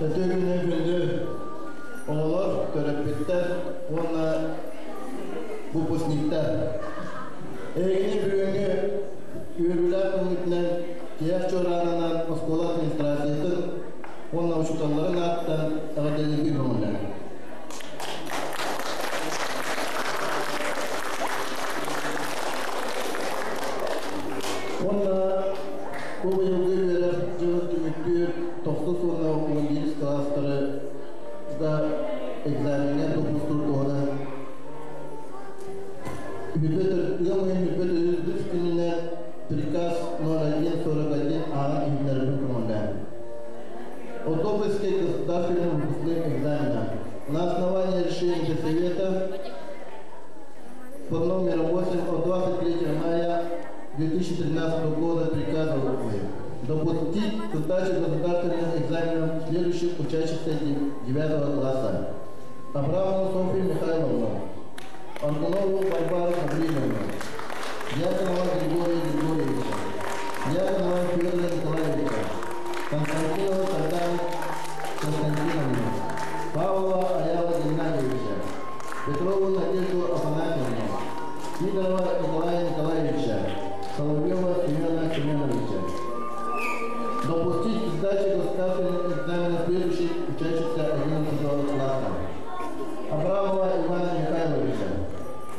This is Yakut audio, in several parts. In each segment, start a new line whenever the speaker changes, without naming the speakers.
Өтө күнү күндү оҕолор, төрөппүттэр уонна выпускниктар. Эһигини бүгүҥҥү үөрүүлээх күҥҥүтүнэн тиһэх чуораанынан оскуола администрациятын уонна учууталларын ааттан эҕэрдэлиирбин көҥүллэнэр. Уонна бу быйылгы үөрэх дьылын түмүктүүр тохсус уонна 11 кылаастары да экзамеҥҥа допустуур туһунан ыам ыйын үс күнүнэн приказ 0141 ааҕан иһитиннэрэрбин көҥүллээн. О допуске государственных выпускных экзаменов на основании решения Совета под номером 8 от 23 мая 2013 года приказываю допустить к сдаче государственных экзаменов следующих учащихся 9 класса. Абрамову Софью Михайловну, Антонову Варвару Гавриловну, Дьяконова Григория Григорьевича, Дьяконова Федора Николаевича, Константинова Сардану Константиновну, Павлова Аяла Геннадьевича, Петрову Надежду Афанасьевну, Сидорова Николая Николаевича, Соловьева Семена Семеновича. Допустить к сдаче государственных экзаменов следующих учащихся 11 класса. Абрамова Ивана Михайловича,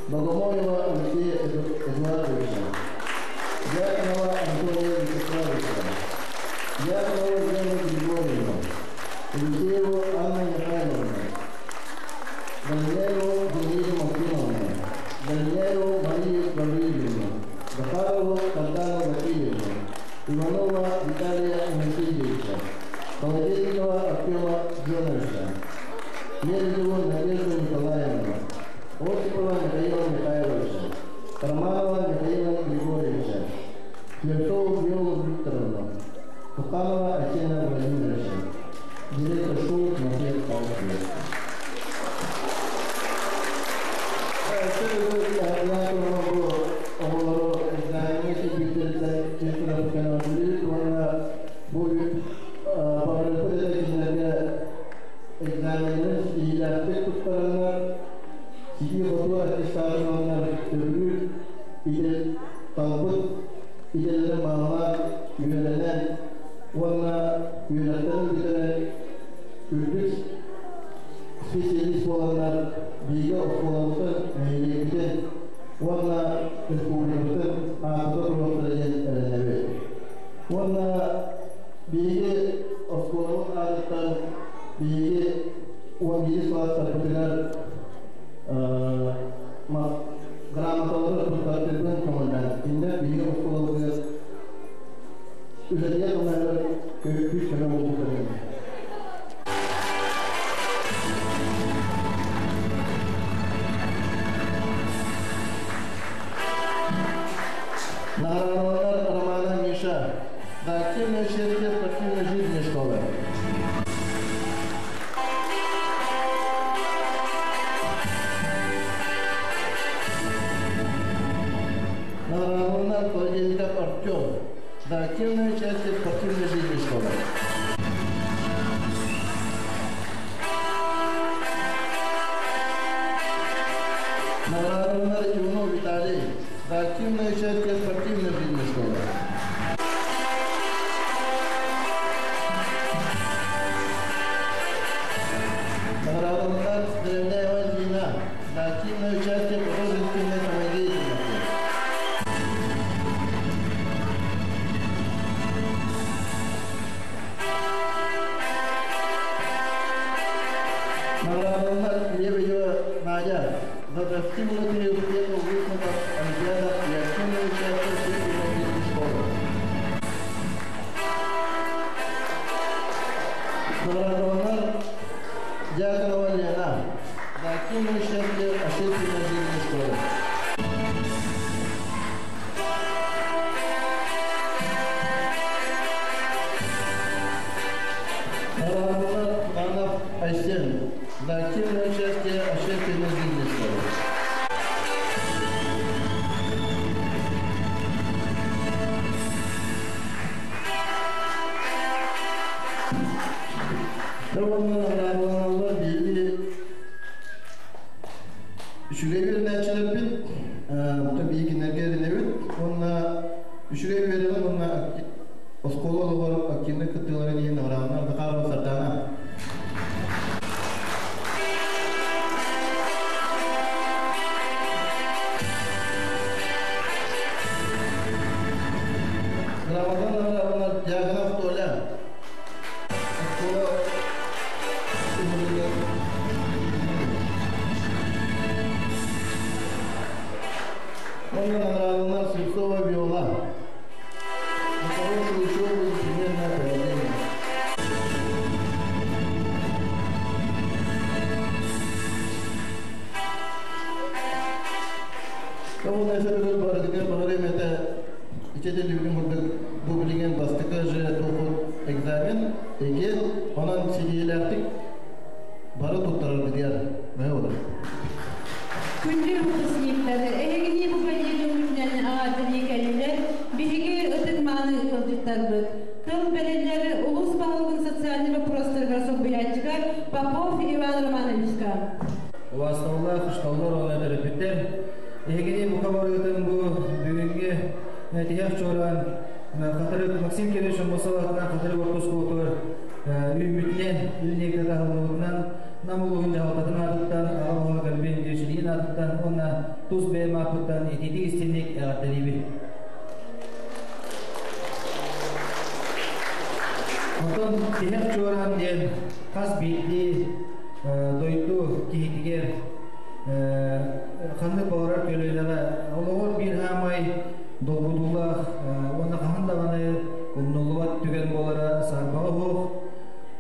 Богомолова Алексея Эдуардовича, Дьяконова Антония Вячеславовича, Дьяконова Елену Григорьевну, Елисееву Анну Михайловну, Данилаеву Зинаиду Максимовну, Данилаеву Марию Гавриловну, Захарову Сардану Васильевну, Иванова Виталия Алексеевича, Холодильникова Артема Джоновича, Лебедеву Надежду Николаевну, Осипова Михаила Михайловича, Романова Михаила Григорьевича, Клевцову Виолу Викторовну, Суханова Арсена Владимировича, директор школы Тимофея Павлович. Оҕолору экзамеҥҥа киирбиттэриттэн уонна бу баҕарыппыт этэ кинилэргэ экзаменнарын ситиһиилээхтик туттараннар, ситии-хотуу аттестатын ыланнар сөбүлүүр талбыт идэлэрин баһылаан үөрэнэн уонна үөрэхтэрин бүтэрэн үрдүк специалист буоланнар биһиги оскуолабытын, нэһилиэкпитин уонна республикабытын ааттата туруохтара диэн эрэнэбит. Уонна биһиги оскуолабыт аатыттан биһиги 11 кылаастарбытыгар грамоталары туттартыырбын көҥүллээн кинилэр биһиги оскуолабытыгар үлэлиэх көмөлөр күүс көмө буолбуттарын. Награждалар Романа Миша за активное участие в спортивной жизни школы. Награждалар Холодильников Артем за активное участие в спортивной жизни школы. Награждалар Иванов Виталий за активное участие в спортивной жизни школы. Награждалар Древняева Дина за активное участие в художественной самодеятельности. Награждалар Лебедева Надя за достигнутые успехи в выставках, олимпиадах и активное участие в жизни школы. Награждалар Дьяконова Лена за активное участие в общественной жизни школы. Награждалар Иванов Айсен за активное участие в общественной жизни школы. Уонна наҕараадаланаллар биһиги үчүгэй үөрэнээччилэрбит, оттон биһиги кинилэргэ эрэнэбит уонна үчүгэй үөрэҕин уонна оскуола олоҕор активнай кыттыыларын иһин наҕараадаланар Захарова Сардаана. Грамотанан наҕараадаланар Дьяконов Толя. Оскуола Уонна наҕараадаланар Слепцова Виола. За хорошую учебу и примерное поведение. Уонна эсэргэр барытыгар баҕарыам этэ ититилибитин курдук бу билигин бастакы же туохут экзамен эге онон ситиһиилээхтик бары туттарарбытыгар мөһө болар.
Күндү выпускниктары, эһигини бу бэлиэ күнүнэн аҕаатыныы кэллилэр, биһиги ытык-мааны ыалдьыттарбыт. Тыл бэриллэр улуус баһылыгын социальнай вопростарыгар солбуйааччыга Попов Иван Романовичка.
Убаастабыллаах учууталлар уонна төрөппүттэр, эһигини бука барыгытын бу бүгүҥҥү тиһэх чуораан Хатырык Максим Кириллович Аммосов аатынан Хатырык орто оскуолатыгар үүммүтүнэн, линейка таһыллыбытынан Нам улууһун дьаһалтатын аатыттан, аҕа баһылык Альбин Дьүчилиин аатыттан уонна тус бэйэм ааппыттан итиитик истиҥник эҕэрдэлиибин. Оттон тиһэх чуораан диэн хас биирдии дойду киһитигэр ханнык баҕарар көлүөнэҕэ олоҕор биир хаамай долгутуулаах уонна хаһан даҕаны умнуллубат түгэн буолара саарбаҕа суох.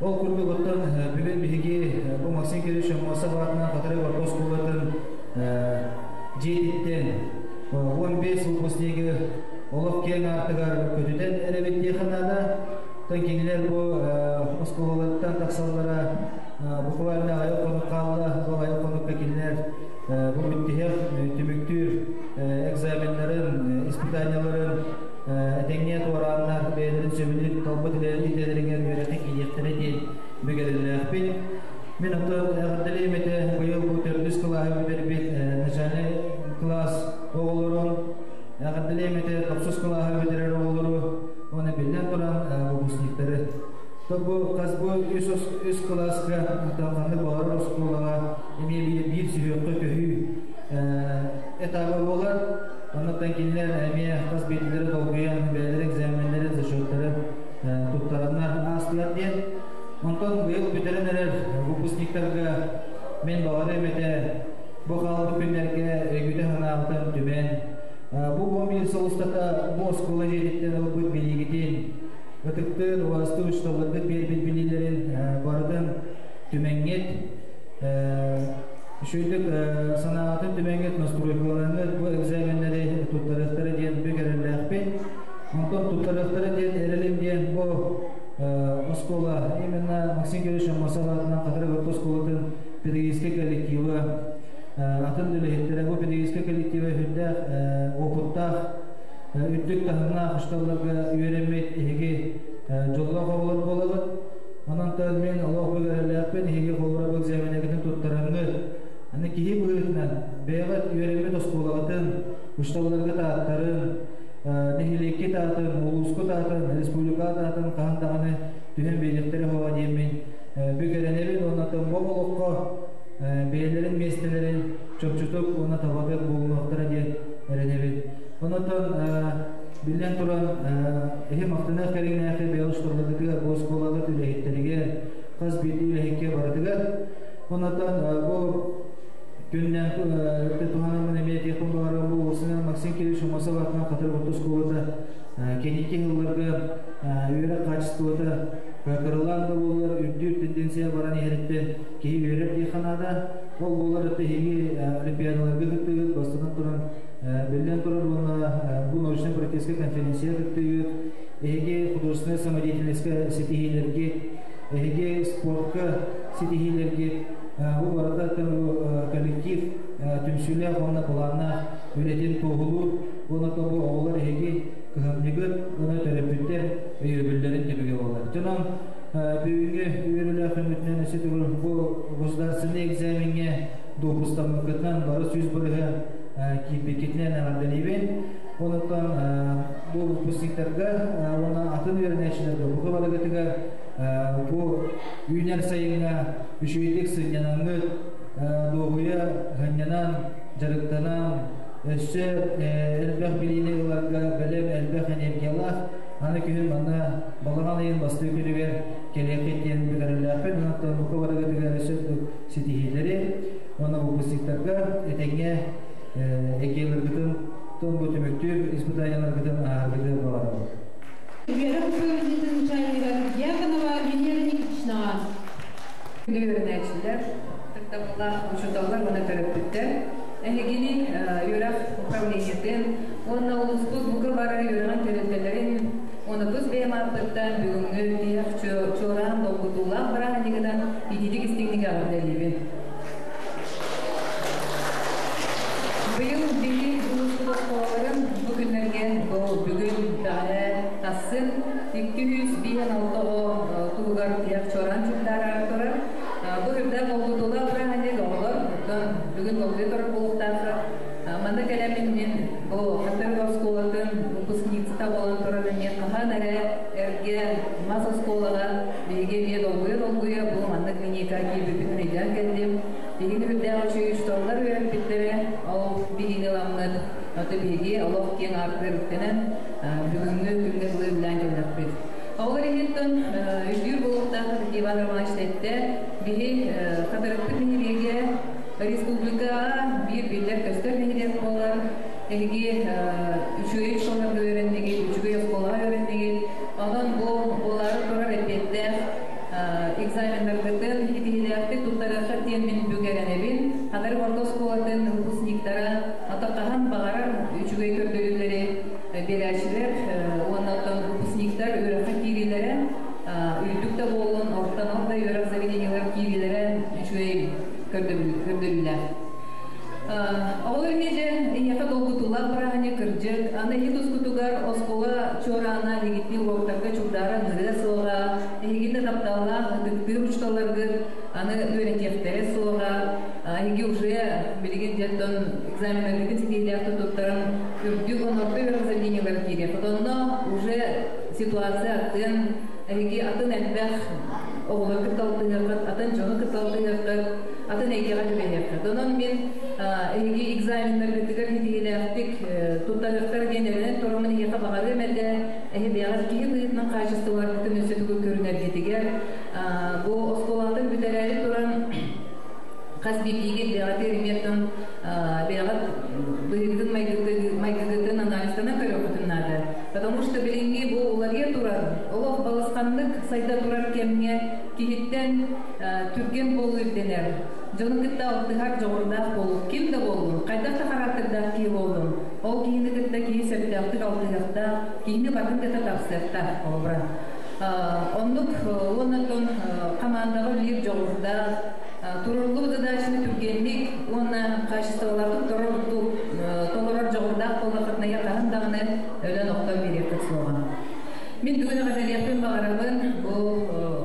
Ол курдук оттон бүгүн биһиги бу Максим Кириллович Аммосов аатынан Хатырык орто оскуолатын дьиэтиттэн 15 выпускнигы олох киэҥ аартыгар көтүтэн эрэбит диэххэ наада. Оттон кинилэр бу оскуолаларыттан тахсаллара буквально аҕыйах хонук хаалла. Ол аҕыйах хонукка кинилэр бу бүттүһэх түмүктүүр экзаменнарын, испытанияларын этэҥҥэ туорааннар бэйэлэрин сөбүлүүр талбыт идэлэригэр үөрэххэ киириэхтэрэ диэн бүгэлэлээхпин. Мин оттон эҕэрдэлиэм этэ быйыл бу төрдүс кылааһы бүтэрбит начальнай кылаас оҕолорун, эҕэрдэлиэм этэ тохсус кылааһы бүтэрэр оҕолору уонна биллэн туран выпускниктары. То бу хас бу үс, үс кылааска ханнык баҕарар оскуолаҕа эмиэ биир, биир сүһүөххэ көһүү этаба буолар. Оннуттан кинилэр эмиэ хас биирдиилэрэ долгуйан бэйэлэрэ экзаменнары, зачеттары туттараннар аастылар диэн. Онтон быйыл бүтэрэн эрэр выпускниктарга мин баҕарыам этэ бу хаалбыт күннэргэ өйгүтэ-санаабытын түмэн, бу 11 сыл устата бу оскуола дьиэтиттэн ылбыт билиигитин, ытыктыыр, убаастыыр учууталларгыт биэрбит билиилэрин барытын түмэҥҥит, Үчүгэйдик санааҕытын түмэҥҥит настройкаланыҥҥыт бу экзаменнэри туттарыахтара диэн бүк эрэллээхпин. Онтон туттарыахтара диэн эрэлим диэн бу оскуола именно Максим Кириллович Аммосов аатынан Хатырык орто оскуолатын педагогическай коллектива атын үлэһиттэрэ бу педагогическай коллектива сүрдээх опыттаах үрдүк таһымнаах учууталларга үөрэммит эһиги дьоллоох оҕолор буолабыт. Онон мин олох бүгэрэлээхпин эһиги холобура бу экзаменегитин туттарыҥҥыт. Аны киһи быһыытынан бэйэҕит үөрэммит оскуолаҕытын, учууталларгыт ааттарын, нэһилиэккит аатын, улуускут аатын, республика аатын хаһан даҕаны түһэн биэриэхтэрэ суоҕа диэммин бүк эрэнэбин уонна бу олоххо бэйэлэрин миэстэлэрин чопчутук уонна табатык булунуохтара диэн эрэнэбин. Онон Биллэн туран, эһи махтаныах кэриҥнээхи бэйэ усталаргытыгар, бу оскуолаҕыт үлэһиттэригэр, хас биирдии үлэһиккэ барытыгар. Онотон бу күннэн туһанаммын эмиэ этиэхпин баҕарабын бу улуусунан Максим Кириллович Аммосов аатынан Хатырык орто оскуолата кэнники сылларга үөрэх хаачыстыбата кыралаан да буоллар үрдүүр тенденция баран иһэриттэн киһи үөрэр диэххэ наада. Ол буолар это эһиги олимпиадаларга кыттыгыт, бастатан туран Биллэн турар уонна бу научнай-практическай конференция кыттыыгыт, эһиги художественнай самодеятельностька ситиһиилэргит, эһиги спортка ситиһиилэргит, бу барыта коллектив түмсүүлээх уонна былааннаах үлэтин туоһулуур уонна бу оҕолор эһиги кыһамньыгыт уонна төрөппүттэр өйөбүллэрин түмүгэ буолар. Дьонон бүгүҥҥү үөрүүлээх үөрүүлээх күҥҥүтүнэн өссө төгүл бу государственнай экзамеҥҥа допустаммыккытынан бары 100% киирбиккитинэн эҕэрдэлиибин. Онуттан бу выпускниктарга уонна атын үөрэнээччилэргэ бука барыгытыгар бу үүнэр сайыҥҥа үчүгэйдик сынньанаҥҥыт, дуоһуйа сынньанан, дьарыктанан, өссө элбэх билиини ыларга бэлэм элбэх энергиялаах аны күһүн манна балаҕан ыйын бастакы күнүгэр кэлиэххит диэн бүкэрэллээхпин. Онон бука барыгытыгар өссө ситиһиилэри уонна выпускниктарга этэҥҥэ эгиэлэргитин бу түмүктүүр испытанияларгытын ааһаргытыгар баҕарабын.
Үөрэх управлениетын начальнигар Дьяконова Венера Никитичнаҕа.
Үөрэнээччилэр, ытыктабыллаах учууталлар уонна төрөппүттэр, эһигини үөрэх управлениетын уонна улууспут бука бары үөрэҕин тэрилтэлэрин уонна тус бэйэм ааппыттан бүгүҥҥү тиһэх чуораан долгутуулаах бырааһынньыгынан итиитик истиҥник эҕэрдэлиибин. Быйыл биһи улууспут оскуолаларын бу күннэргэ бу бүгүн бэҕэһээ сарсын 256 оҕо туһугар тиһэх чуораан чугдаарар турар. Бу үрдээх долгутуулаах бырааһынньык оҕолор оттон бүгүн долгуйа турар буолуохтаахтар. Манна кэлэммин мин бу Хатырык оскуолатын выпускницата буолан туран эмиэ хаһан эрэ эргэ мас оскуолаҕа биһиги эмиэ долгуйа-долгуйа бу маннык линейка киирбиппитин өйдөөн кэллим. Биһигини үрдээх үчүгэй учууталлар үөрэппиттэрэ, ол билиини ыламмыт, ото биһиги олох киэҥ аартыгар үктэнэн бүгүҥҥү күҥҥэ дылы үлэлээн кэллэхпит. Оҕолор иһиттэн өйдүүр буолуохтаах Иван Романович эттэ, биһи Хатырыкпыт нэһилиэгэ республикаҕа биир биллэр-көстөр нэһилиэк буолар. Эһиги үчүгэй школарга үөрэннигит, үчүгэй оскуолаҕа үөрэннигит. Онон бу буолаары турар эппиэттээх экзаменнаргытын итиһилээхтик туттарыаххыт диэн мин бүк эрэнэбин. Хатырык орто оскуолатын выпускниктара ата хаһан баҕарар үчүгэй көрдөрүүлэри биэрээччилэр уонна оттон выпускниктар үөрэххэ киириилэрэ үрдүк да буоллун, ортонор да үөрэх заведениелар киириилэрэ үчүгэй көрдөрүүлээх. Оҕолор эмиэ эйиэхэ долгутуулаах бырааһынньык кырдьык, аны эһи тускутугар оскуола чуораана эһигитти уроктарга чугдаара ыҥырыа суоҕа, эһигини тапталлаах ытыктыыр учууталларгыт аны үөрэтиэхтэрэ суоҕа, эһиги уже билигин дьэ экзаменнаргытын ситиһиилээхтик туттаран үрдүк онорго үөрэх заведениелара киириэх. Онно уже ситуация атын, эһиги атын элбэх оҕолору кытта алтыһыаххыт, атын дьону кытта алтыһыаххыт, атын эйгэҕэ түбэһиэххит. Онон мин эһиги экзаменнаргытыгар ситиһиилээхтик туттарыахтар диэн эрэнэн тураммын эһиэхэ баҕарыам этэ. Эһи бэйэҕит киһи быһыытынан хаачыстыбаларгытын өссө тугу көрүнэргитигэр бу оскуолатын бүтэрээри туран хас биирдиигит бэйэҕитигэр эмиэ бэйэҕит быһыыгытын майгыгытын анализтанан көрүөххүтүн наада. Потому что билиҥҥи бу уларыйа турар, олох балысханнык сайда турар кэмҥэ киһиттэн түргэн буолуу ирдэнэр. Дьону кытта алтыһар дьоҕурдаах буолуу, ким да буоллун, хайдах да характердаах киһи буоллун, ол киһини кытта киһи сөптөөхтүк алтыһыахтаах, киһини барытын кытта тапсыахтаах, холобура. Оннук уонна оттон хамаандаҕа үлэлиир дьоҕурдаах, туруоруллубут задачаны түргэнник уонна хаачыстыбалаахтык толорор дьоҕурдаах буоллаххытына хаһан даҕаны өлөн-охтон биэриэххит суоҕа. Мин бүгүн эҕэрдэлиэхпин баҕарабын бу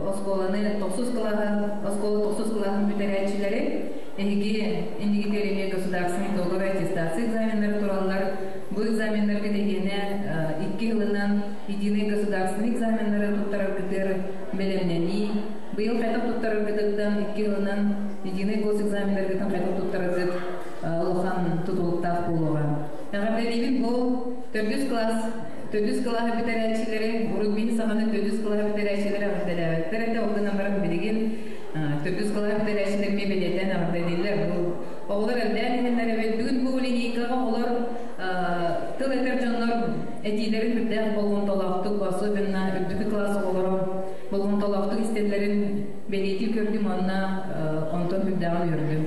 оскуоланы тохсус кылааһын, оскуола тохсус кылааһын бүтэрээччилэри. Эһиги иннигитигэр эмиэ государственный итоговая аттестация экзаменнары тураллар. Бу экзаменнарга тэһиэнэ 2 сылынан единый государственный экзаменнары туттараргытыгар бэлэмнэнии. Быйыл хайдах туттараргытыттан 2 сылынан единый госэкзаменнаргытын хайдах туттараргыт улахан тутулуктаах буолуоҕа. Эҕэрдэлиибин бу төрдүс класс төрдүс кылааһы бүтэрээччилэри, урут биһи саҕана төрдүс кылааһы бүтэрээччилэри эҕэрдэлээбэттэр этэ, ол гынан баран билигин төрдүс кылааһы бүтэрээччилэр эмиэ бэлиэтээн эҕэрдэлииллэр. Бу оҕолор элбээн иһэллэр эбит. Бүгүн бу линейкаҕа оҕолор тыл этэр дьоннор этиилэрин үрдээх болҕомтолоохтук, особенно үрдүкү класс оҕолоро болҕомтолоохтук истэллэрин бэлиэтии көрдүм уонна онтон үрдээҕин үөрдүм.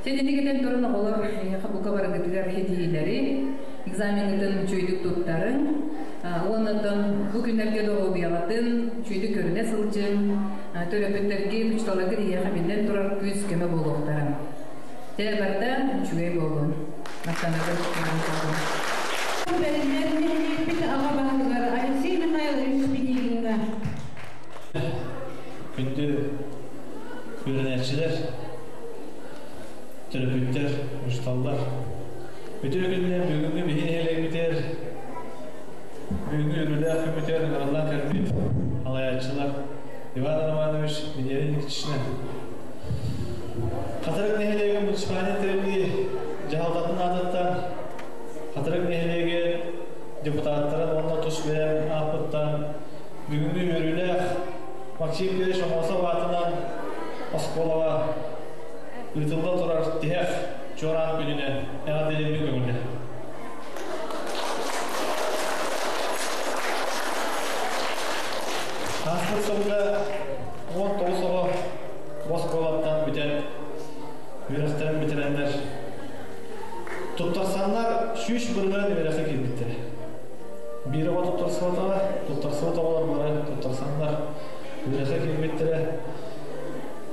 Сэтинник этэн туран оҕолор эһиэхэ бука барыгытыгар ситиһиилэри, экзаменҥытын үчүгэйдик туттарыҥ, уонна бу күннэргэ доруобуйаҕытын үчүгэйдик көрүнэ сылдьыҥ, төрөппүттэргэ, учууталларга эһиэхэ биллэн турар күүс-көмө буолуохтара. Чэ, барыта үчүгэй буоллун. Махтанабын.
Бэриллэр нэһилиэкпит аҕа баһылыгар Алексей Михайлович Пинигиҥҥа.
Күндү Иитээччилэр, төрөппүттэр, учууталлар. Үтүө күнүнэн бүгүҥҥү биһи нэһилиэкпитигэр, бүгүҥҥү үөрүүлээх күммүтүгэр ыҥырыллан кэлбит салайааччылар Иван Романович, Венера Никитична. Хатырык нэһилиэгин муниципальнай тэриллии дьаһалтатын аатыттан Хатырык нэһилиэгин депутаттарын уонна тус бэйэм ааппыттан бүгүҥҥү үөрүүлээх Максим Юрьевич Аммосов аатынан оскуолаҕа ыытылла турар тиһэх чуораан күнүнэн эҕэрдэлиирбин көҥүллэ. Ааспыт сылга 19 оҕо оскуолаттан бүтэн үөрэхтэрин бүтэрэннэр туттарсаннар 100% үөрэххэ киирбиттэрэ. Биир оҕо туттарсыбатаҕа, туттарсыбат оҕолор бары туттарсаннар үөрэххэ киирбиттэрэ.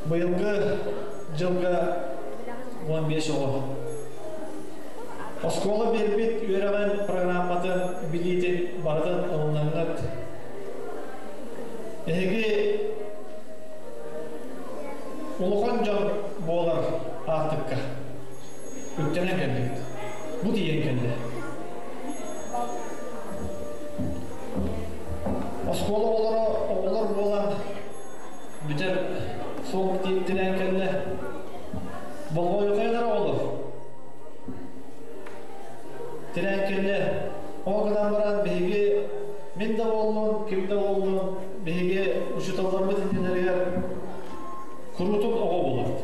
Быйылгы дьылга 15 оҕо. Оскуола биэрбит үөрэҕин программатын билиитин барытын ылынаҥҥыт. Эһиги улахан дьон буолар аартыкка үктэнэн кэллигит. Бу тиийэн кэллэ. Оскуола оҕолоро оҕолор буолан бүтэр суол тирээн кэллэ. Болҕойуохайдар оҕолор. Тирээн кэллэ. Ол гынан баран биһиги мин да буоллун, ким да буоллун, биһиги учууталларбыт иннилэригэр куруутун оҕо буолабыт.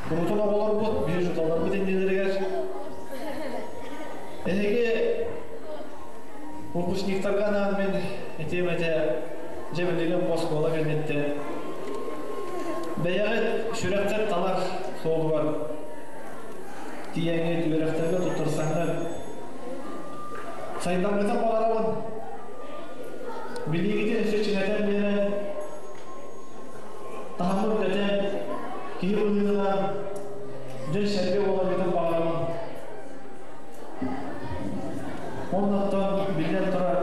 Куруутун оҕолорбут, биһиги учууталларбыт иннилэригэр Эһиги выпускниктарга анаан мин этиэм этэ, дьэ билигин бу оскуола кэнниттэн бэйэҕит сүрэххит талар суолугар тиийэҥҥит үөрэхтэргэ туттарсаҥҥыт сайдаргытын баҕарабын. Билиигитин өссө чиҥэтэн биэрэн, таһымы үрдэтэн, киһи быһыытынан дьон-сэргэ буоларгытын баҕарабын. Оннуттан биллэн турар,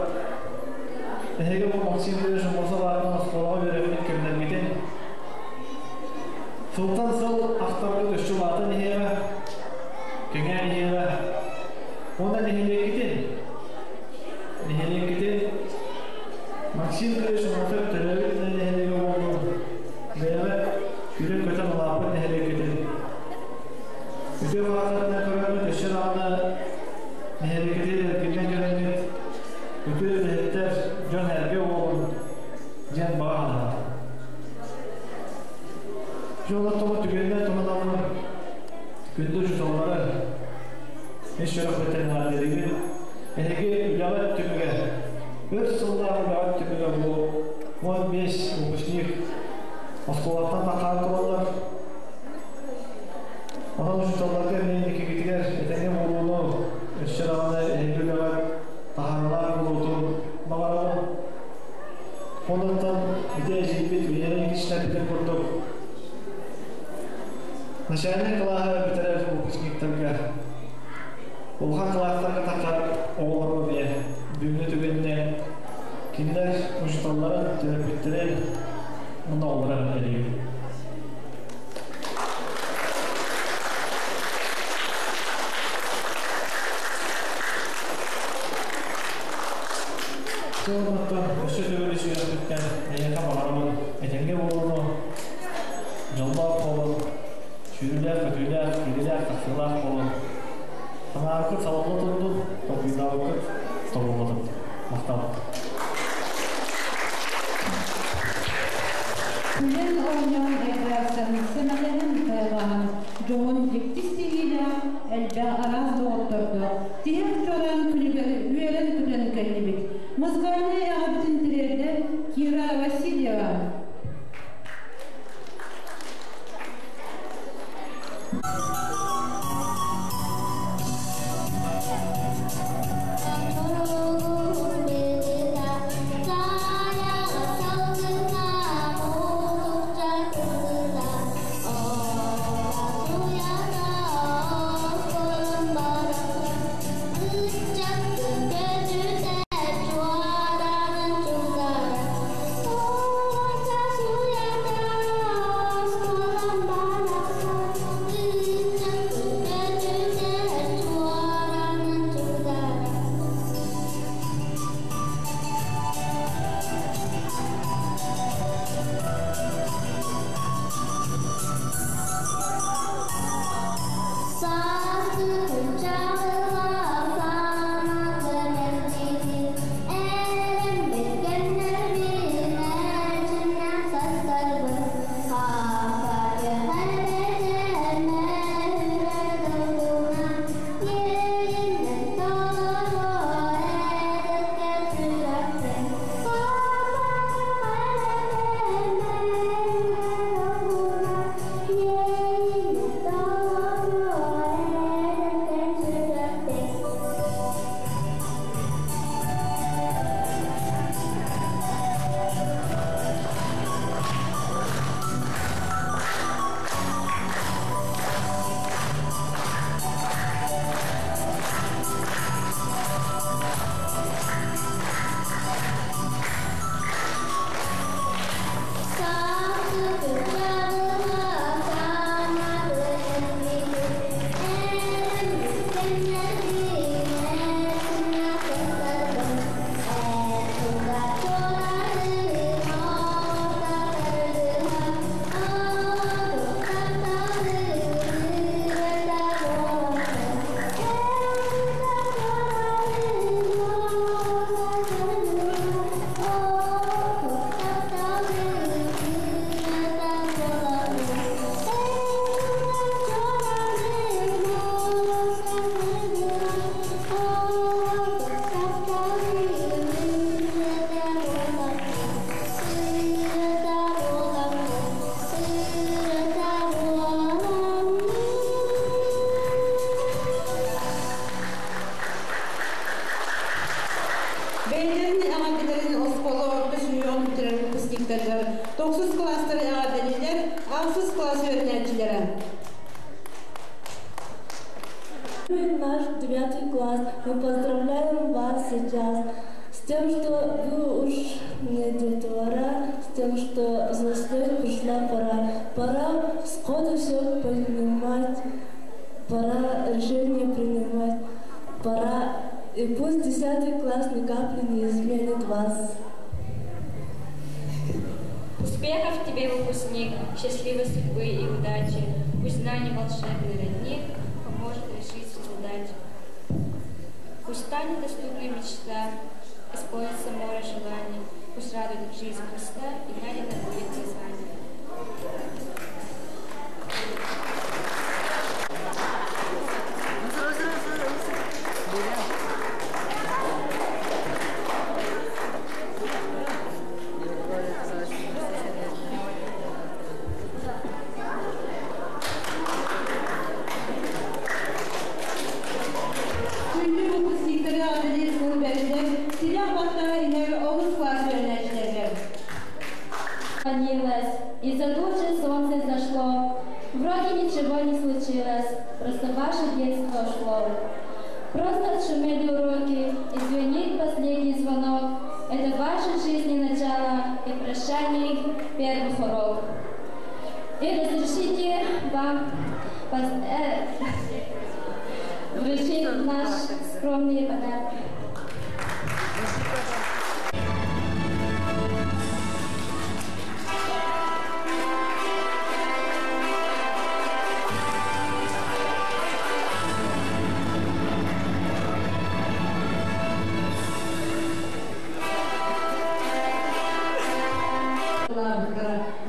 эһиги бу Максим Юрьевич Аммосов аатынан оскуолаҕа үөрэммит кэмнэргитин сылтан сыл ахтаргыт өссө улаатан иһиэҕэ, кэҥээн иһиэҕэ. Уонна нэһилиэккитин, нэһилиэккитин Максим Юрьевич Аммосов төрөөбүт нэһилиэгэ буоллун, бэйэҕит үөрэн-көтөн улааппыт нэһилиэккитин Үтүө баҕатарынан көрөммүт өссө даҕаны нэһилиэккитин эркиннэн кэлэҥҥит үтүө үлэһиттэр, дьон эргэ буолун диэн баҕа санаата. Дьолоттоҕу түгэнинэн туһанаммын күндү учууталлары ис сүрэхпиттэн эҕэрдэлиибин. Эһиги үлэҕит түмүгэ, өр сыллаах үлэҕит түмүгэ бу 15 выпускник оскуолаттан тахаан тураллар. Онон учууталларга эмиэ инникигитигэр этэҥҥэ буолууну, өссө даҕаны эһиги үлэҕэр таһаарыылаах буолуутун баҕарабын. Онуттан ити эдьиийбит Венера Никитична эппитин курдук, начальнай кылааһы бүтэрэр выпускниктарга, улахан кылаастарга тахсар оҕолорго эмиэ бүгүҥҥү түгэнинэн кинилэр учууталларын, төрөппүттэрин уонна оҕолорун эҕэрдэлиибин. Сылбыттан өссө төгүл үөрөхпүттэн эйиэхэ баҕарабын этэҥҥэ буолууну, дьоллоох буолун, сүүрүүлээх-көтүүлээх, киириилээх-тахсыылаах буолун. Санаабыккыт салалла турдун, толкуйдаабыккыт тобулла турдун. Махтал.
Күлэн оонньоон айдаарсан, сэмэлэһэн хайҕаһан, дьоһун дьикти ситиһиилээх, элбэх араас доҕоттордоох, тиһэх чуораан күнүгэр үөрэн-көтөн кэллибит. Музыкальнай эҕэрдэтин тириэрдэр Кира Васильева. Тохсус кылаастары эҕэрдэлииллэр ахсыс кылаас үөрэнээччилэрэ.
Наш девятый класс, мы поздравляем вас сейчас с тем, что вы уж не детвора, с тем, что взрослеть пришла пора. Пора сходу все понимать, пора решение принимать, пора. И пусть 10-й класс ни капли не изменит вас.
Успехов тебе, выпускник, счастливой судьбы и удачи. Пусть знание волшебный родник поможет решить всю задачу. Пусть станет доступной мечта, исполнится море желаний. Пусть радует жизнь проста и найдено будет призвание.
Күндү выпускниктары эҕэрдэлиир тыл бэриллэр тилэх баттаһа иһэр онус кылаас үөрэнээччилэригэр.
Клонилось, и за тучи солнце зашло. Вроде ничего не случилось, просто ваше детство ушло. Просто отшумели уроки, и звенит последний звонок. Это вашей жизни начало и прощание их первых урок. И разрешите вам вручить наш скромный подарок.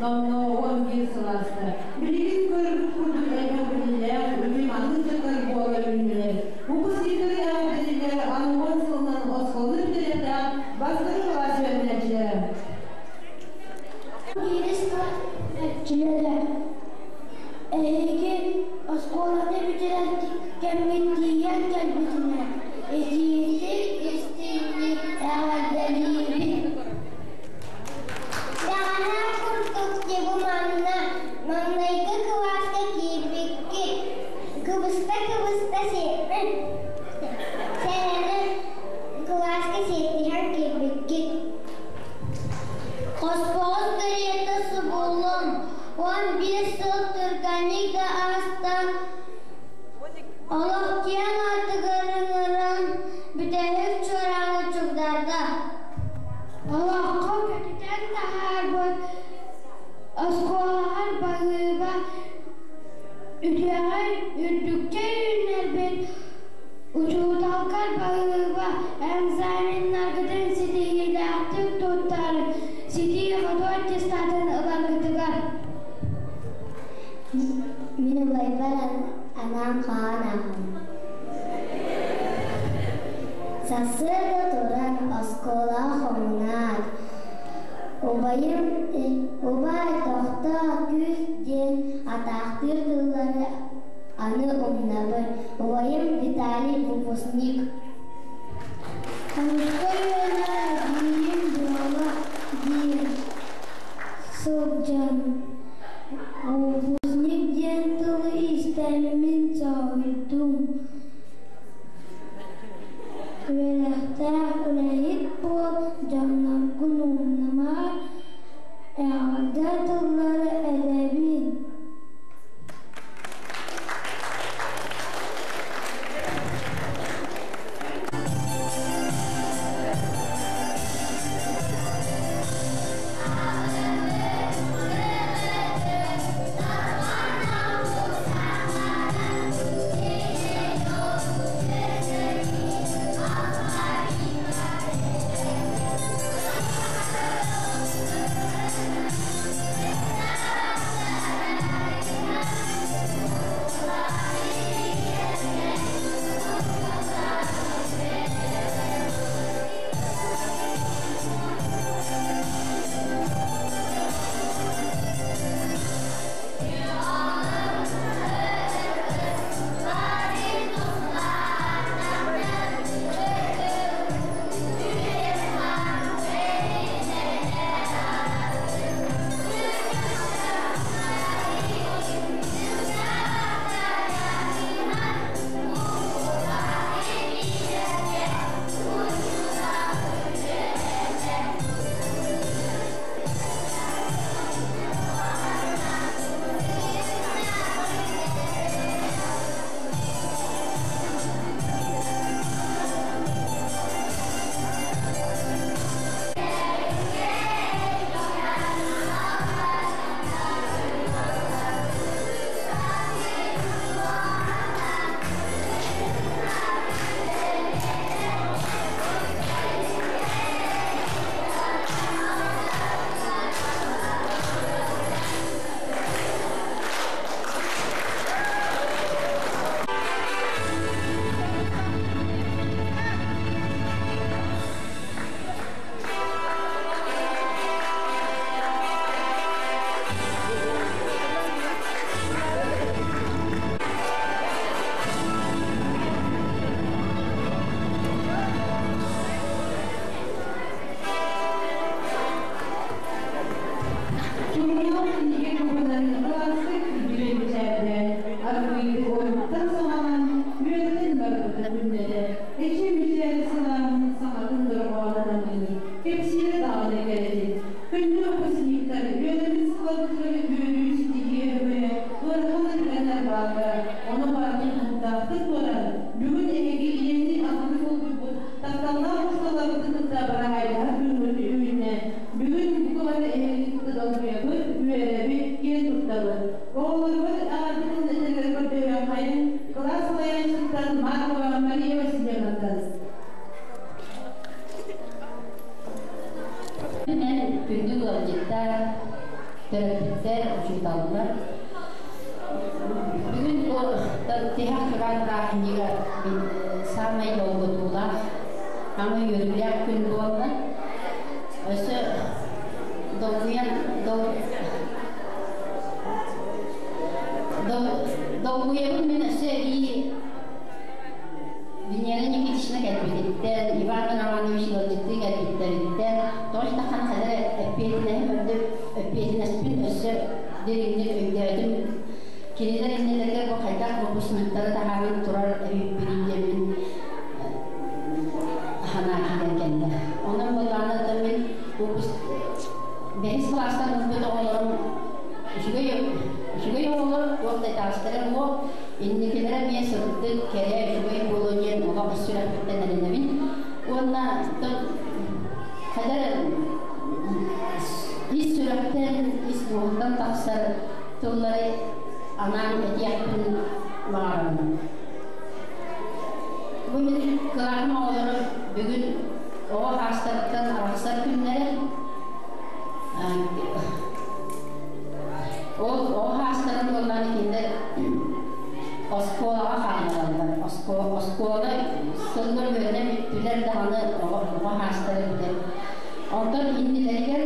Номнуо 11 сыл ааста. Билигин көрбүт курдук элбэх билиилээх, үтүө-мааны ыччаттар буола үүннүлэр. Выпускниктары эҕэрдэлииллэр аны 10 сылынан оскуоланы бүтэриэхтээх бастакы кылаас үөрэнээччилэрэ.
Биирис кылаас Эһиги оскуоланы бүтэрэр кэмҥит тиийэн кэлбитинэн, итиитик истиҥник эҕэрдэлиибит!
Бэҕэһээ курдук дьэ манна маҥнайгы кылааска киирбиккит, кыбыста-кыбыста сэрэнэн кылааска сиэттиһэн киирбиккит.
Хоспоҕус кэриэтэ субуллун, 11 сыл түргэнник да ааста, олох киэҥ аартыгар ыҥыран бүтэһик чуорааны чугдарда.
Олоххо көтүтэн таһаарбыт оскуолаҕар баһыыба, үтүөҕэ үрдүккэ үүннэрбит учууталгар баһыыба, экзаменнаргытын ситиһиилээхтик туттар, ситии-хотуу аттестатын ыларгытыгар.
Мин убайбар анаан хаан ааҕабын. Сарсыарда туран оскуолаҕа хомунаат, убайым «Убаай, тохтоо, күүс» диэн атаахтыыр тыллары аны умнабын. Убайым Виталий выпускник.
Хомуска үөрэнэр эдьиийим буола диир сылдьан, выпускник диэн тылы истэммин соһуйдум. Үөрэхтээх үлэһит буол, дьонноргун умнума, эҕэрдэ тыллары этэбин.
сылынан кылааска киирбит мичээрдээн, аргыыйдык ойууттан саҕалаан үөрэтэн барбыта күннэтэ, эчи мичээр сылааһын саҥатын дорҕооно намыыр, кэпсиирэ даҕаны кэрэтин. Күндү выпускниктар, үөрэммит сылларбытыгар үөрүү, ситиһии өрөгөйө, ыарахан түгэннэр бааллара, ону барытын тутаахтык туоран, бүгүн эһиги ийэни аҕаны солбуйбут тапталлаах учууталларбытын кытта быраһаайдаһар күҥҥүт үүннэ. Бүгүн бука бары эһигини кытта долгуйабыт, үөрэбит, киэн туттабыт. Оҕолорбут эҕэрдэ тылын этэригэр көрдөһүөххэйиҥ, кылаас салайааччытыттан Маркова Мария Васильевнаттан.
Мен күндү ыалдьыттар, төрөппүттэр, учууталлар. Бүгүн бу тиһэх туран бырааһынньыга саамай долгутуулаах, ама үөрүүлээх күн буолла. Өссө долгуйан долгуйабын мин өссө эбии Венера Никитична кэлбититтэн, Иван Романович ыалдьыттыы кэлбиттэриттэн, тоҕо дахан ханар эппиэтинэһим үрдүк, эппиэтинэспин өссө дириҥник өйдөөтүм. Кинилэр иннилэригэр бу хайдах выпускниктары таһааран турар эбиппиний диэммин санаа киирэн кэллэ. Онон буоллаҕына мин выпуск бэһис кылаастан ылбыт оҕолорум үчүгэй үчүгэй оҕолор туох да итэҕэстэрэ суох. Инникилэрэ эмиэ сырдык, кэрэ, үчүгэй буолуо диэн олох ис сүрэхпиттэн эрэнэбин. Уонна хадar ис сүрэхтэн, ис дууһаттан тахсар тыллары анаан этиэхпин баҕарабын. Бу мин кылааһым оҕолоро бүгүн оҕо хаастарыттан арахсар күннэрэ. Ол оҕо хаастарын буоллаҕына кинилэр оскуолаҕа хааллараллар. Оскуола сыллар үөрэнэ бүттүлэр даҕаны оҕо хаастара бүтэр. Онтон иннилэригэр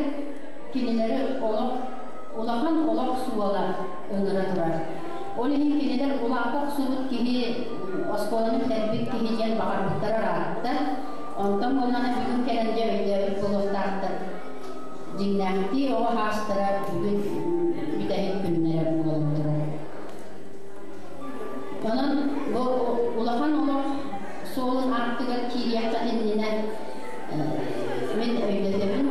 кинилэри олох улахан олох суола ыҥыра турар. Ол иһин кинилэр улаата охсубут киһи оскуоланы бүтэрбит киһи диэн баҕарбыттара ыраатта. Онтон буоллаҕына бүгүн кэлэн дьэ өйдөөбүт буолуохтаахтар. Дьиҥнээхтии оҕо хаастара бүгүн бүтэһик күннэрэ буолан турар. Онон бу улахан олох суолун аартыгар киириэххэ иннинэ мин өйдөтөбүн,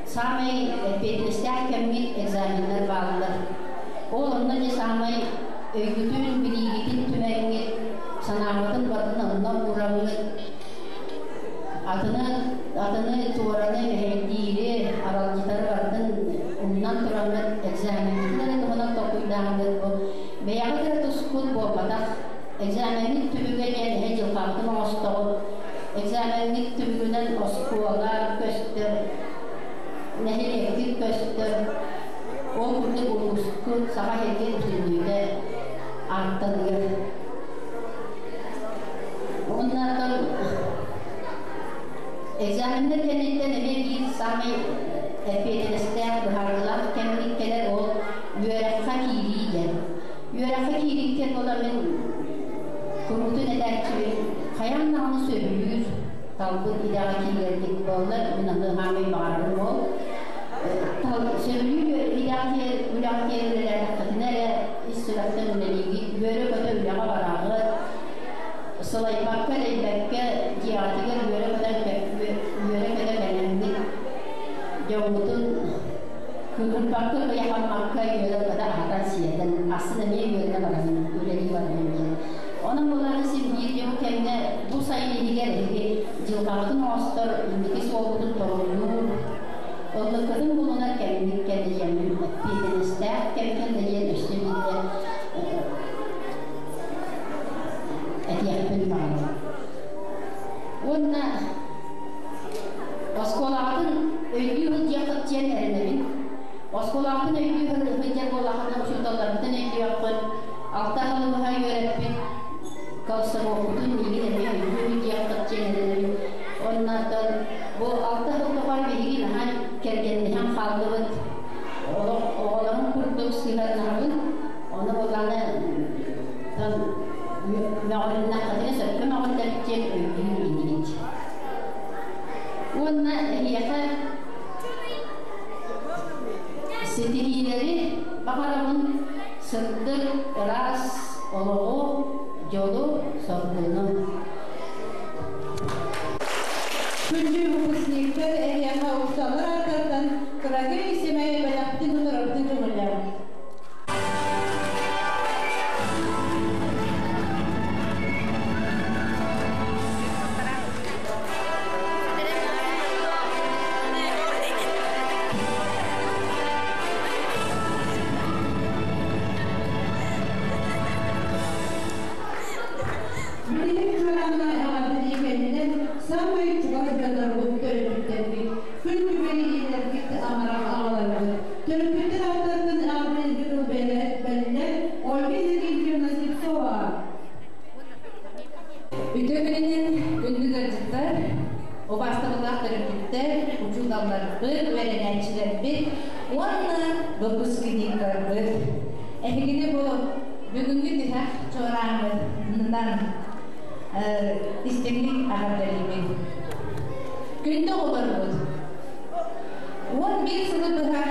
саамай эппиэтинэстээх кэмҥит экзаменнар бааллар. Ол онно дьэ саамай өйгүтүн, билиигитин түмэҥҥит, санааҕытын барытын онно уураҥҥыт, Атыны, атыны туораны мэһэйдиири, аралдьытары барытын умнан тураммыт экзамеҥҥытын эрэ туһунан толкуйдааҥҥыт бу бэйэҕит эрэ тускут буолбатах. Экзамеҥҥыт түмүгэ диэн эһэ дьылҕаҕытын оҥостоҕут. Экзамеҥҥыт түмүгүнэн оскуола көстөр, нэһилиэккит көстөр, ол курдук улуускут Саха сиргэ бүтүннүүтэ ааттаныыр. Уонна экзаменнар кэнниттэн эмиэ биир саамай эппиэтинэстээх быһаарыылаах кэммит кэлэр ол үөрэххэ киирии диэн. Үөрэххэ киирииттэн буола мин куруутун этээччибин хайаан даҕаны сөбүлүүр талбыт идэҕэ киирэргит буоллар мин аны хаамай баҕарарым ол сөбүлүүр идэҕэ үлэҕэ киэр үлэлээтэххитинэ эрэ ис сүрэхтэн үлэлиигит үөрэ-көтө үлэҕэ бараҕыт сылайбакка элэйбэккэ дьиэҕитигэр үөрэ-көтө үөрэ-көтө кэлэҥҥит дьоҥҥутун кыыһырбакка кыйахаммакка үөрэ-көтө аһатан сиэтэн астын эмиэ үөрэнэ барабын үлэлии барабын диэн онон буолаары син биир дьыл кэмҥэ бу сайын иһигэр эһиги дьылҕаҕытын оҥостор инники суолгутун торумнуур ыллыккытын булунар кэмҥит кэллэ диэммин эппиэтинэстээх кэм кэллэ диэн өссө биирдэ этиэхпин баҕарабын. Уонна оскуолаҕытын өйдүү сылдьыаххыт диэн эрэнэбин. Оскуолаҕытын өйдүү сылдьар буоллаххытына учууталларбытын өйдүөххүт, алта сылы быһа үөрэппит комсомолбутун миигин эмиэ өйдүү сылдьыаххыт диэн эрэнэбин. Оннооттон бу алта сыл тухары биһиги наһаа кэргэнниһэн хааллыбыт. Олох оҕолорум курдук сыһыаннаһабын. Ону буоллаҕына мөҕүлүннэххитинэ сөпкө мөҕүллэбит диэн өйдүүр инигит. Уонна эһиэхэ ситиһиилэри Сырдык, ыраас олоҕу, дьолу, соргуну.
Күндү выпускниктар эһиэхэ уксалар ааттартан кыракый сэмэй бэлэхтин тутарабытын көҥүллээн. Билигин чуораанна эҕэрдэлии кэллилэр саамай чугас дьоннорбут төрөппүттэрбит, күн күбэй ийэлэрбит, амарах аҕаларбыт. Төрөппүттэр ааттарыттан эҕэрдэлииргэ тыл бэллэр Ольга Иннокентьевна Слепцова.
Үтүө күнүнэн күндү ыалдьыттар, убаастабыллаах төрөппүттэр, учууталларбыт, үөрэнээччилэрбит уонна выпускниктарбыт. Эһигини бу бүгүҥҥү тиһэх чуорааммытынан истиҥник эҕэрдэлиибин. Күндү оҕолорбут, 11 сылы быһа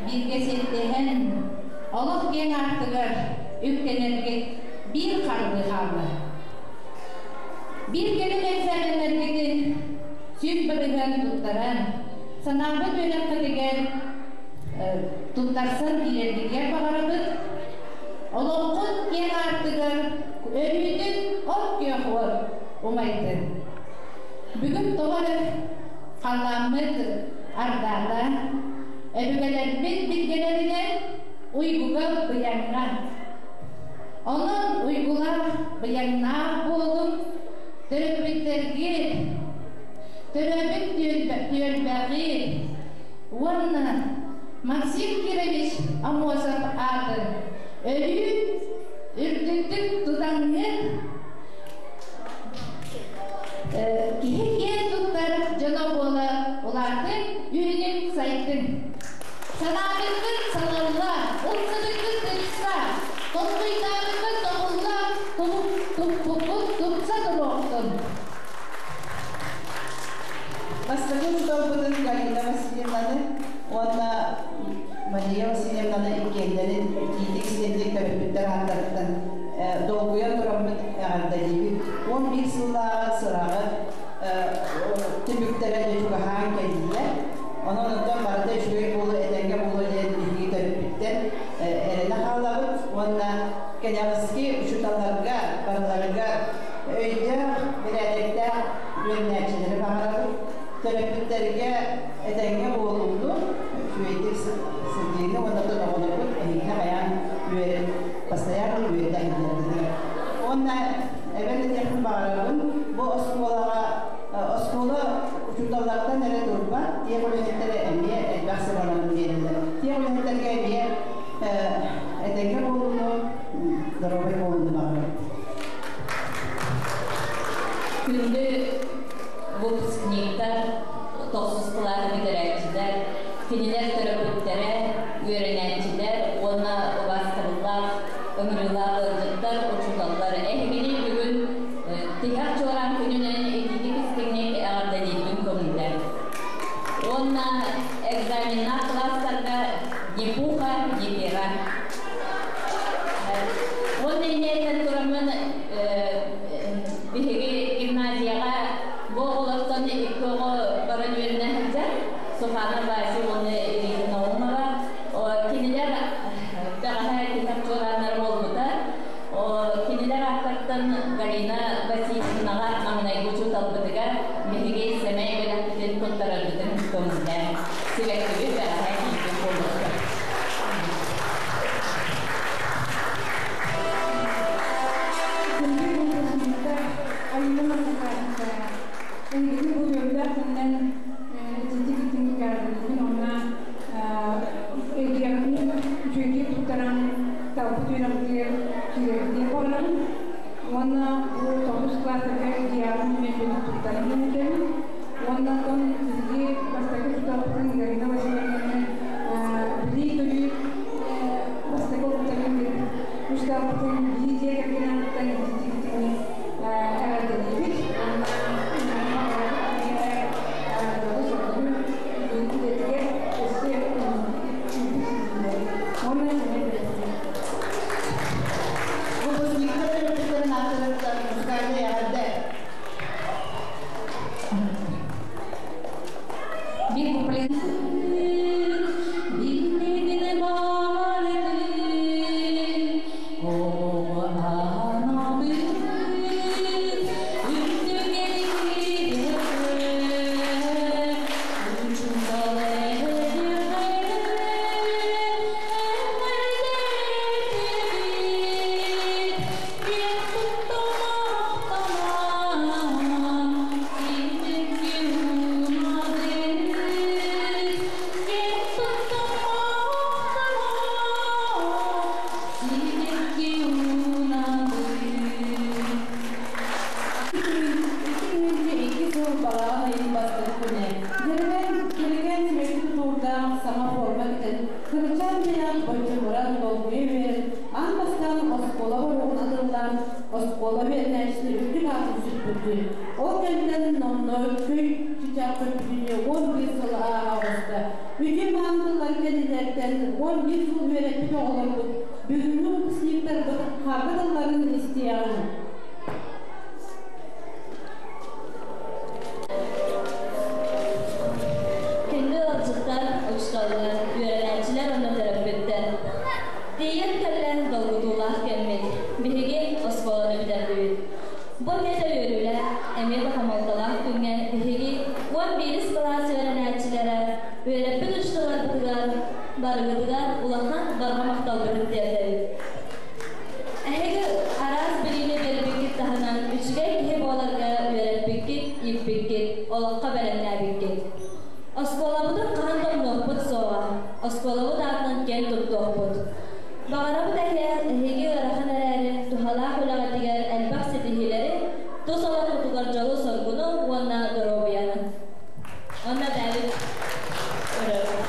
бииргэ сиэттиһэн, олох киэҥ аартыгар үктэнэргит биир хардыы хаалла. Биир кэлим экзаменнаргытын 100% туттаран, санаабыт үөрэххитигэр туттарсан киирэргитигэр баҕарабыт. Олоххут киэҥ аартыгар өрүүтүн от күөх уот умайдын. Бүгүн тоҕо эрэ халлааммыт ардаата, өбүгэлэрбит билгэлэринэн уйгуга быйаҥҥа. Онон уйгулаах, быйаҥнаах буолуҥ, төрөппүттэргит, төрөөбүт түөлбэҕит уонна Максим Кирович Аммосов аатын өрүү үрдүктүк тутаҥҥыт киһи киэн туттар дьоно буола улаатыҥ, үүнүҥ, сайдыҥ. Санаабыккыт салалла, умсубуккут тупса, толкуйдаабыккыт тобулла, туппуккут тупса туруохтун.
Бастакы учууталбытын Галина Васильевнаны уонна Мария Васильевнаны иккиэннэрин итиитик-истиҥник төрөппүттэр ааттарыттан долгуйан тураммыт эҕэрдэлиибит. 11 сыллааҕы сыраҕыт түмүктэрэ дьэ чугаһаан кэллилэр. Онон оттон барыта үчүгэй буолуо, этэҥҥэ буолуо диэн биһиги төрөппүттэр эрэнэ хаалабыт уонна кэнэҕэски учууталларга барыларыгар өйдөөх, бэрээдэктээх үөрэнээччилэри баҕарабыт. Төрөппүттэргэ этэҥҥэ буолууну, үчүгэйдик сылдьыыны уонна оҕолорбут эһигини хайаан үөрэн, постоянно үөрэтэ сылдьаргытыгар. Уонна эбэн этиэхпин баҕарабын, бу оскуолаҕа оскуола учууталлартан эрэ турбат, тиэх үлэһиттэрэ эмиэ элбэх сыраларын биэрэллэр. Тиэх үлэһиттэргэ эмиэ этэҥҥэ буолууну, доруобай буолууну баҕарабын.
Күндү выпускниктар, тохсус кылааһы бүтэрээччилэр, кинилэр төрөппүттэрэ, үөрэнээччилэр уонна убаастабыллаах, ыҥырыылаах ыалдьыттар, учууталлар эһигини бүгүн тиһэх чуораан күнүнэн итиитик истиҥник эҕэрдэлиирбин көҥүллэр. Уонна экзаменнаах кылаастарга ни пуха, ни пера. Уонна инньэттэн тураммын биһиги гимназияҕа бу оҕолортон икки оҕо баран үөрэнэ сылдьар Сухана Вася уонна Ирина Наумова. Кинилэр бэҕэһээ тиһэх чуорааннара буолбута. Кинилэр ааттартан Галина Васильевнаҕа маҥнайгы учууталбытыгар биһиги сэмэй бэлэхпитин туттарарбытын көҥүллээн сибэккибит бэҕэһээ киирбит буолуохта.
Күндү выпускниктар, Алина Махахарская, эһигини бу үөрүүлээх күнүнэн итинник итинник эҕэрдэлиибин уонна
Биир куплет.
Оскуола үөрэнээччилэр үрдүк аатын сүкпүтүн, ол кэмтэн номнуо көй чычаах көппүтүнүү 11 сыл ааһа оҕуста. Үтүө маанылар кэннилэртэн 11 сыл үөрэппит оҕолорбут бүгүҥҥү выпускниктарбыт харгы тылларын истиэҕиҥ.
Күндү ыалдьыттар, учууталлар, үөрэнээччилэр уонна төрөппүттэр. Тиийэн кэллэн долгутуулаах кэммит. Биһиги оскуоланы бүтэрдибит. Бу эмиэ да үөрүүлээх, эмиэ да хомолтолоох күҥҥэ биһиги 11 кылаас үөрэнээччилэрэ үөрэппит учууталларбытыгар барыгытыгар улахан барҕа махталбытын тиэрдэбит. Эһиги араас билиини биэрбиккит таһынан үчүгэй киһи буоларга үөрэппиккит, ииппиккит, олоххо бэлэмнээбиккит. Оскуолабытын хаһан да умнуохпут суоҕа, оскуолабыт аатынан киэн туттуохпут. Баҕарабыт эһиги ыарахан эрээри, туһалаах үлэҕитигэр элбэх ситиһиилэри, тус олоххутугар дьолу-соргуну уонна доруобуйаны. Онно бэйэбит өрөбүт.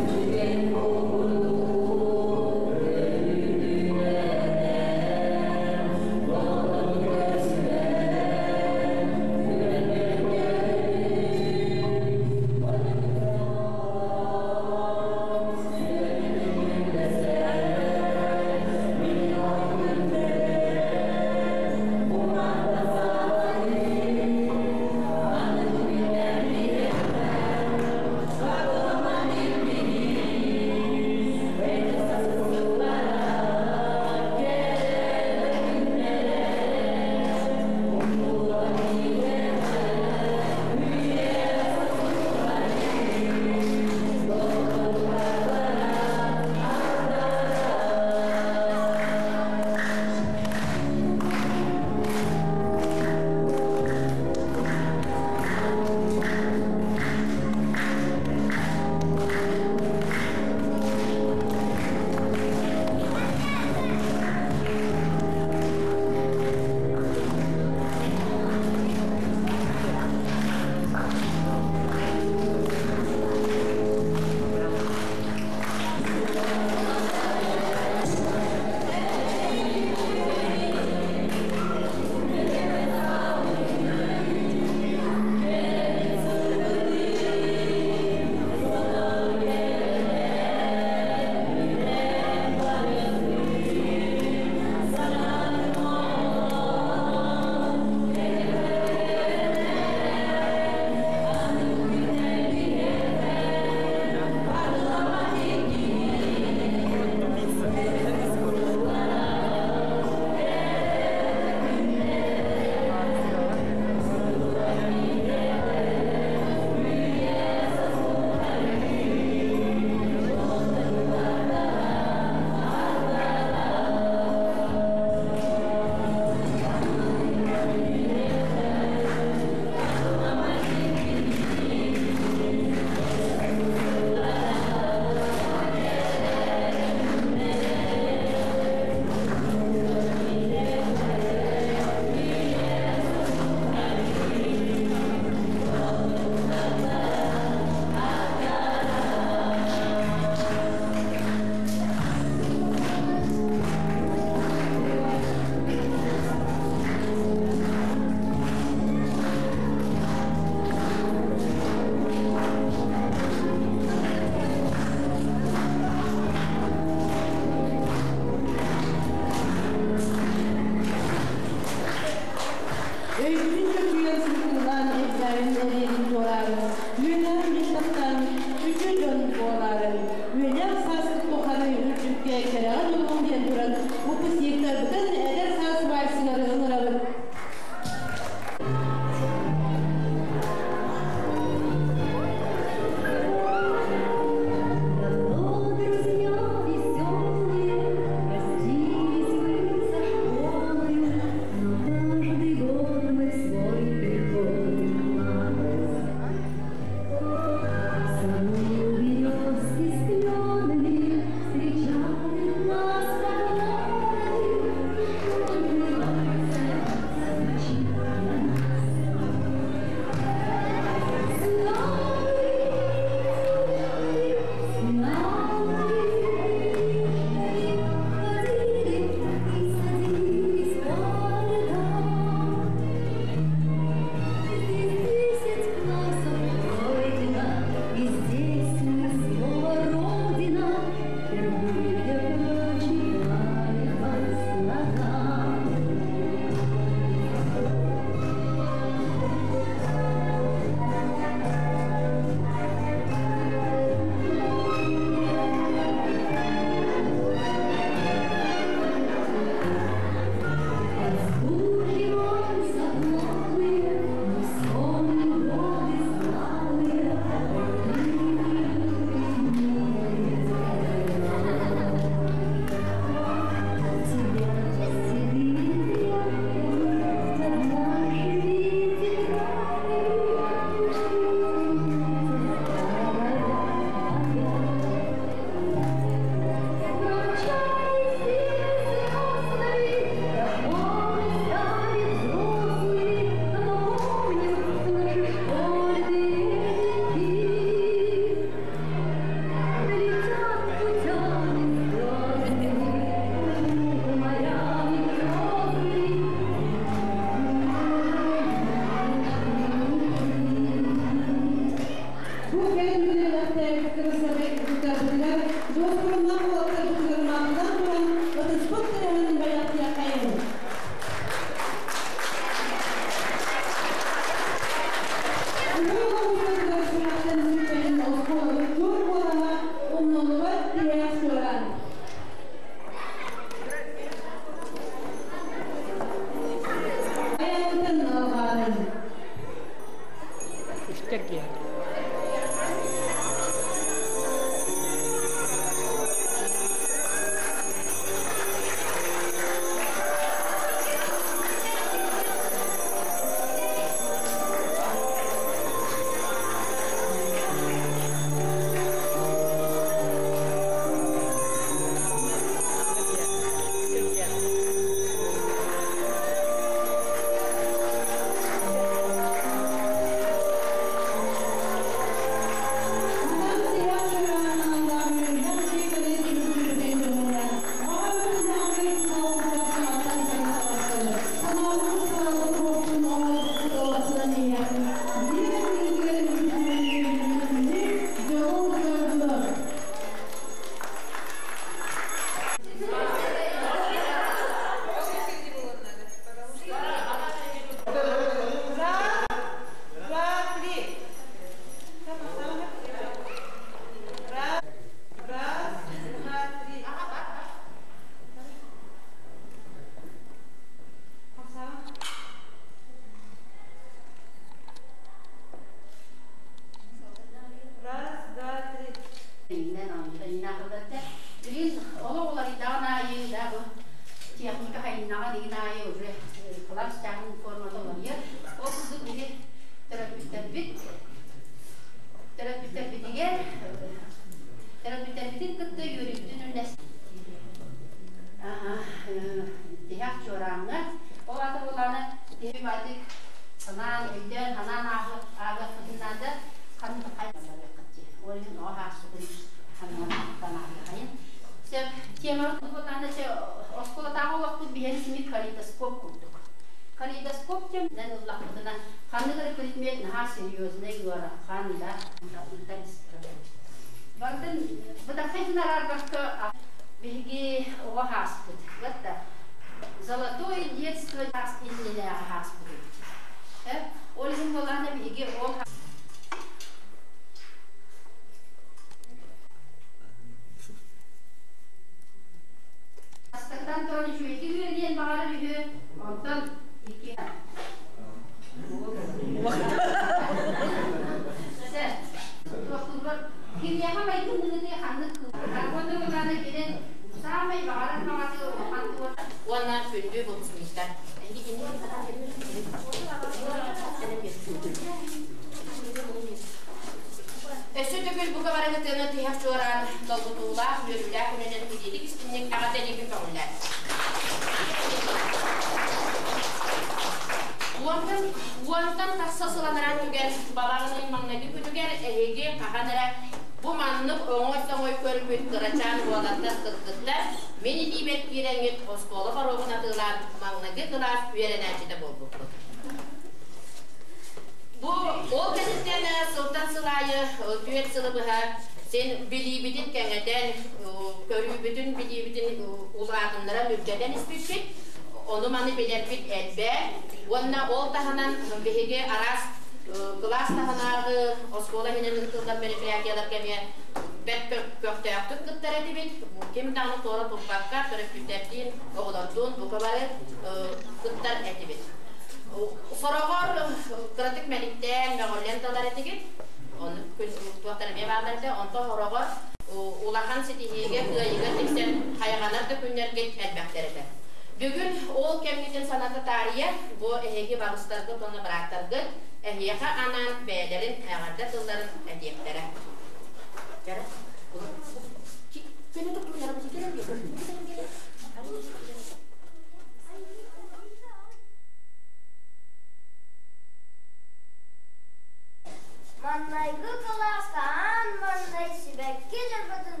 Маннайгы кылааска аан маҥнай сибэкки дьөрбөтүн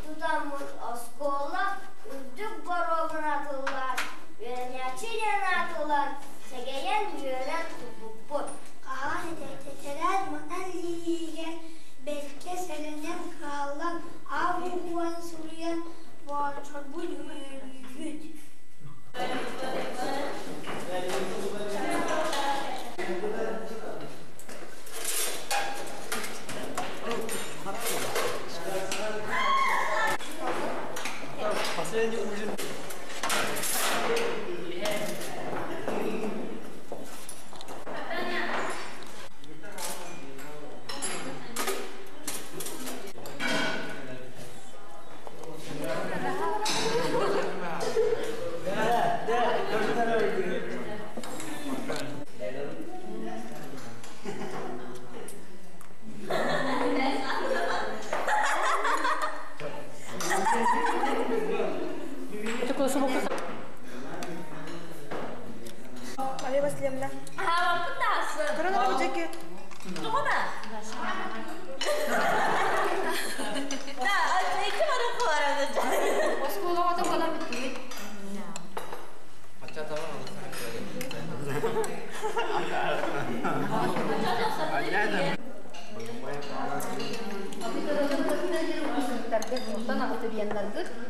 тутаммыт оскуола үрдүк боруогун атыллаан, үөрэнээччи диэн аатылан, сэгэйэн үөрэн турбуппут.
Хаһан тэтэрээт манан лииһигэр бэркэ сэрэнэн кыһаллан А букваны суруйан бооччорбут үөрүүбүт.
Последний ужин.
учууталларгыт.